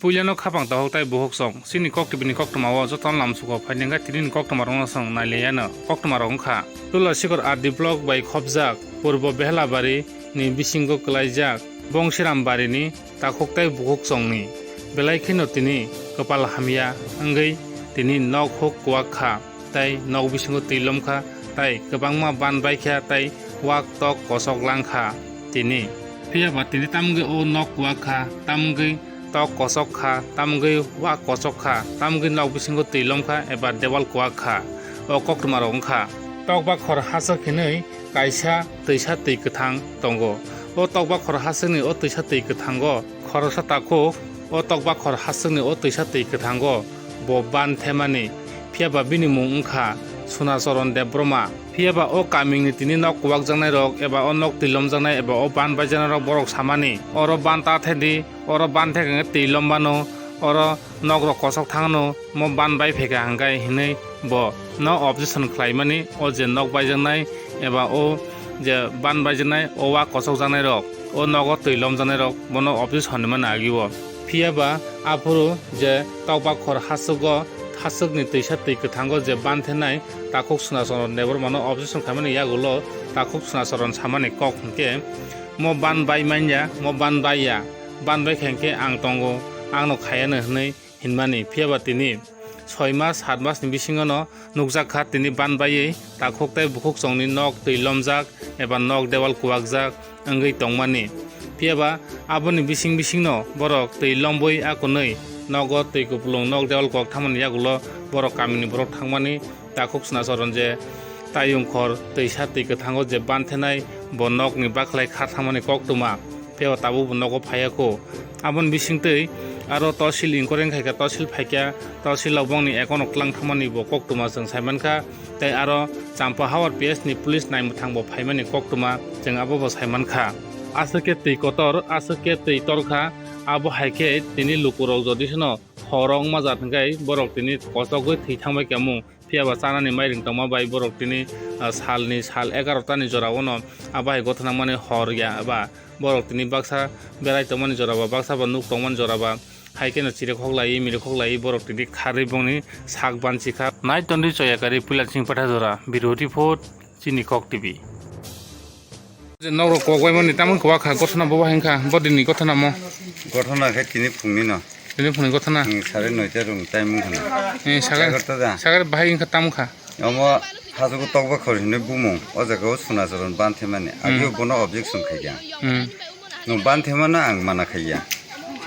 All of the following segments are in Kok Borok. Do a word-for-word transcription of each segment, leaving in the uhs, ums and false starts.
Puilano khapang tahok tai buhuk song. Chini kok T V ni koktwma o jotono lamsugo phainai wngkha tini ni koktwma rokno chwng nailaiano. Koktwma rok wngkha Tulasikor R D block bai khopjak Purbo Behlabari ni bisingo kwlaijak Bongsirambari ni takhuk tai bukhuk chongni. Belai kheno tini kwpal hamya wngwi tini nok huk kuwak kha, tei nok bisingo twi lom kha, tei kwbangma ban bai kha, tei wak tok kosok lang kha tini. Phiya ba tini tamgwi o nok kuwak kha, tamgwi tok kosok kha, tamgwi wak kosok kha, tamgwi nok bisingo twi lom kha eba debal kuwak kha. O koktwma rok wngkha tokba khor haswk hinwi kaisa twisa twi kwthang tongo. O tokba khor haswkni o twisa twi kwthango khoroksa takhuk, o tokba khor haswkni o twisa twi kwthango bo ban themani, phiya ba bini mung wngkha Sunacharan Debbarma. Phiya ba o kamini tini nok kuwakjaknai rok eba o nok twi lomjaknai eba o ban baijaknai rok borok samani, "Oro ban ta the di, oro ban the khe twi lom mano, oro nok rok kosok thangno, mo ban bai phaikha," hwnkhe hinwi bo no objection khlaimani, o je nok baijaknai eba o je ban baijaknai, o wak kosokjaknai rok, o nogo twi lomjaknai rok bono objection hinmani agi o. Phiya ba aphuru je tokba khor haswk o, haswkni twisa twi kwthango je ban thenai takhuk Sunacharan Debbarmano objection khaimani yagulo takhuk Sunacharan samani kok hwnkhe, "Mo ban bai manya, mo ban bai ya, ban bai kha hwnkhe ang tongo, angno khayano," hwnwi hinmani. Phiya ba tini soi mas, sat mas ni bisingo no nukjak kha tini ban baiwi takhuk tei bukhuk chongni nok twi lomjak eba nok dewal kuwakjak wngwi tongmani. Phiya ba aboni bising bising no borok twi lombwi akunwi nogo twi kupulung nok dewal kuwak thangmani yagulo borok kamini borok thangmani takhuk Sunacharan je tayung khor twisa twi kwthango je ban thenai bo nokni bakhlai kha thangmani koktwma. Phiya ba tabuk bo nogo phaiya kho. Aboni bisingtwi aro tosil inquiry khai kha, tosil phaikha, tosil rok bongni account o tlang thangmani bo koktwma chwng sai mankha. Tei aro Champa Hawar P S ni police naimwthang bo phaimani koktwma chwng abo bo sai mankha. Aswk khe twi kotor, aswk khe twi torkha, abo hai khe tini lukurok jodi seno horo wngma jat hwnkhe borok tini kochogwi thwi thangbai kha mung. Phiya ba chanani mairing tongma bai borok tini, ah, salni sal egarota ni jora o no abo hai gotha nangmani hor ya ba borok tini baksa berai tongmani jora ba baksa ba nuk tongmani jora ba hai kheno chirikhok lai, mirikhok lai borok tini kharwi bongni sak banchi kha. Nai tongdi choya kari puila chini patha jora, Biro report, chini kok T V. Je nokrok kok bai mani tamoni kwak kha, gothana bo bahai wngkha, bodini gothana mo. Gothana khe tini phungni no. Tini phungni gothana. Hmm, sare noita rung time wngkha na. Eh, sagar, sagar to da. Sagar bahai wngkha, tamo kha. Omo hajugo tokba khor hinwi bumung, o jaga o Sunacharan ban themani. Hmm. Agio bono objection khaikha. Hmm. Nwng ban themano ang mana khaiya.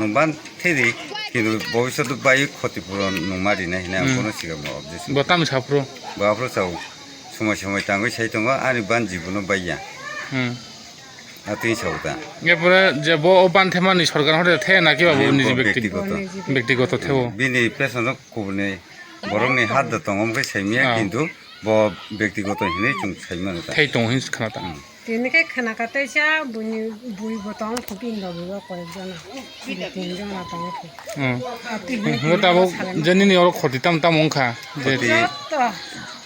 Nwng ban thedi, kintu bobiswt bai khoti puron nwng ma rinai hinwi ang hmm bono siga mo objection. Bo tamo saphuru? Bo aphuru sao. Somoi somoi tangwi sai tongo, ani ban jibono baiya. Hmm. Atwi sao ta. Epore je bo o ban themani sorkar hote the na kiba bo niji bo bektikoto. Bektikoto. Bektikoto theo. Bini pesono kubuni borokni hat da tongo, omo khe saimiya, ah, kintu bo bektikoto hinwi chwng saimano ta. Thei tongo hinwi khna ta. Hmm. Tini khe khna ka teisa buini bui bo tong kho, bini logi o koyek jona. Bini tin jona tong kho. Hmm. Ati hwnwi hwnwi tabuk je nini oro khoti tam tam wngkha. Je khoti joto.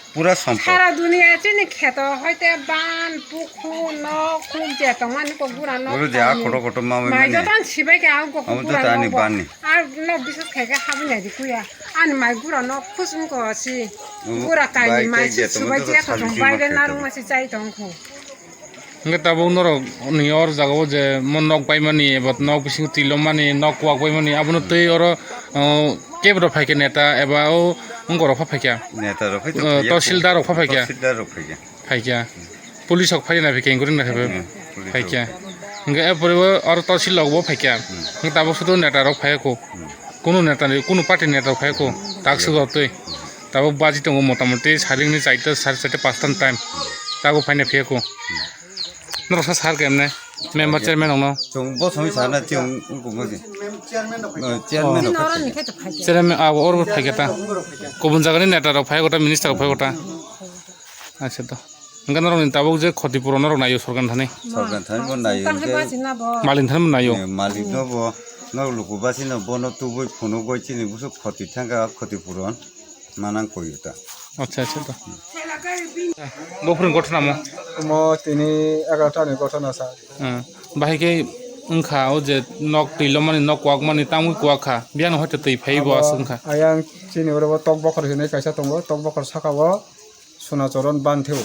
Pura sompot. Sara duniya chini kheto hoite ban, pukhur, nok, khuk je tongmani kok gura nok. Guru je a tongmani. Koto koto ma mai mani. Joto ang sibai khe ang kok. Amo gura joto ani nok bo. Bani. Ar nok biswas khe khe habwi nai di kuya. Ani mai gura nok khus wngko si. Ubu gura kaini bai mai tei si je tongma subai joto je salni kothom chima bai de khe narwk tongma. Ma si chai tong kho. Hingke tabuk norok ni or jaga o je mo nok paimani eba nok bising twi lomani nok kuwak paimani abono twi oro, o, kebo rok phaikhe neta eba o wngkorok pha phaikha. Neta rok hai to, o, phaiya, tahsildar rok pha phaikha. Tahsildar rok phaikha. Phaikha. Police rok phai na phaikha, inquiry na phaikha. Hmm, police rok. Phaikha. Hingke e pore o oro tahsil rok bo phaikha. Hmm. Hingke tabuk sudu neta rok phaiya kho. Hmm. Kunu neta ni, kunu party neta rok phaiya kho. Hmm. Tak sugo twi. Hmm. Tabuk baji tongo motamoti saringni chaita, sare chaita, pasta ni time. Tabuk phaina phiya kho. Hmm. Norok sa sar kemne? Member chairman rokno? Chwng bo sami sana chwng wngkukma se. Oh, chairman rok khe. Chairman abo oro phaikha ta. Kubun jagani neta rok phai kota, minister rok phai kota. Acha to. Hingke norok ni tabuk je khoti puron norok naio sorkar thani. Sorkar thani bo naio je. Malik thani bo naio. Eh, malik no bo, norok luku basi no bono tubui phunuk goi chini busu khoti thangka khoti puron. Manang koi ta. Acha, acha, to. Bo phwrwng gotha namo? Omo tini egarota ni gotha na sa. Hmm. Bahai khe wngkha, o je nok twi lomani, nok kwak mani, tamo kwak kha, biyang no hoite twi phai bo Abo aswk wngkha. Ayang chini oro bo tok bokhor hinwi kaisa tongo, tok bokhor saka o Suna Choron ban theo.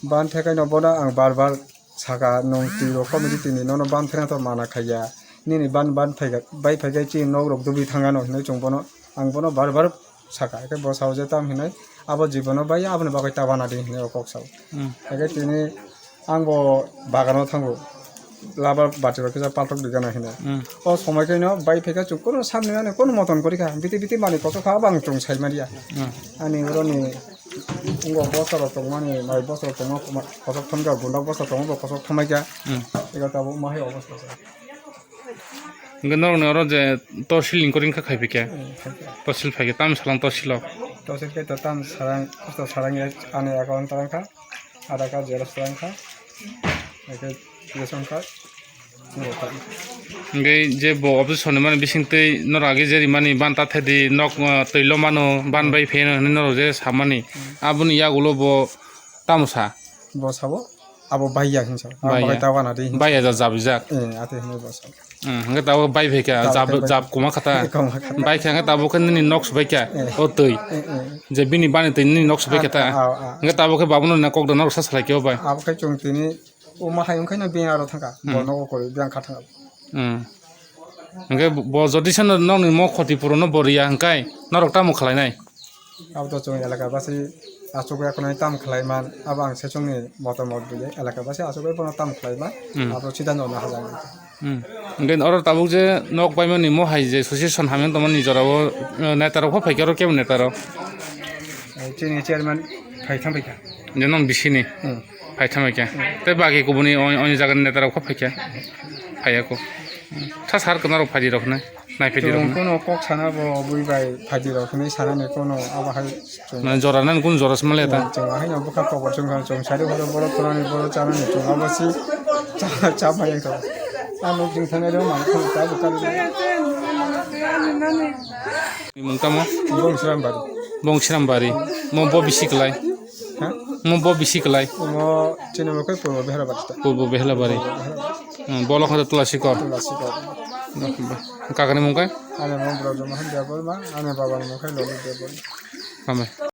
Ban the kaino bono ang bar bar saka, "Nwng twi rok committee tini nono ban phena to mana khaiya. Nini ban, ban phaiga, bai phaiga chini nok rok dubui thangano," hinwi chwng bono, ang bono bar bar saka. Khe bo sao je tam hinwi, "Abo jibono bai aboni bagwi ta wana di," hinwi o kok sao. Hmm. Khe tini Ang bo bagano thango, labar bati rok kisa paltok di gana hinwi. Hmm. O somoi khe no bai phaikha chwng kono samni mani kono moton kori kha, biti biti mani kochok kha, abang chwng sai manya. Hmm. Ani oro ni wngbo bosor rok tongmani, mai bosor rok tongma kochok thangkha, bunda bosor tongma bo kochok thamai kha. Hmm. Ego tabuk ma hai obostha se. Hingke norok ni oro je tosil ni koring kha khai phaikha. Hmm, khai phaikha. Tosil phaikha, tam salang tosil o. Tosil khe to tam sarang, kosto sarang ya, ani account tarang kha. Aadhaar card xerox ta wngkha, hingkhe ration card, wngkha. Hingkhe je bo office soni mani bising twi norok age je rimani ban ta thedi nok, ah, twi lo mano, ban bai pheno hinwi norok je samani. Hmm. Aboni yagulo bo tamo sa? Bo sabo, abo baiya hinsa. Baiya. Abo bai ta wana de hinsa. Baiya ja jabijak. Eh, ate hinwi bo sabo. Hmm, hingke tabuk bai phaikha, Tabuk jab, bai jab koma khata. Koma khata. Bai kha hingke tabuk khe nini nok swbaikha, Eh. o twi. Eh, eh. Je bini bani twi nini nok swbaikha ta. Ah, ah, ah. Hingke tabuk khe babono na kok da nok sa salai khe o bai. Abo khe chwng tini o ma hai wngkhe no bini aro thangkha. Hmm. Bo nogo kori biyang kha thangkha. Hmm. Hingke bo jodi sano nokni mo khoti purono bo riya hingkai norok tamo khlainai? Abo to chwng elaka basi achugwi akhonai tam khlai man, abo ang sechongni motomot bile elaka basi achugwi bono tam khlai man, Hmm. abo siddhanto no hajak. Hmm. Hingke oro tabuk je nok paimani mo hai je association hamya tongmani jorao, eh, neta rok pho phaikha oro kebo neta rok? Eh, chini chairman phai thang phaikha. Je nong bisini? Hmm. Phai thang phaikha. Hmm. Tei bagi kubuni o-, oni jagani neta rok pho phaikha? Phaiya ko. Tha sar kwna rok phaidi rok hinwi. Naiphidi rok Chwng hinwi. Kono kok sana bo bui bai phaidi rok hinwi sanani kono abo hai chwng. Mane jora nani kun jora se manliya ta? Chwng haino bwkha kobor chwng kha chwng sari horo borok khorani borok chanani chwng abo si cha, cha phai wngkha. A nuk chwng thangwi rw mang khorok ta bwkha. Bini mung tamo? Bong Srambari. Bong Srambari. Mo bo bisi kwlai? Ha? Mo bo bisi kwlai? Mo chini mo khe Purbo Behrabari ta. Purbo Behlabari. Hmm, bolong khe Tulasikor. Tulasikor. Kakani mung kai? Ani mung Brojomohan Debbarma, ani babani mung khe Lolot Debbarma. Hambai.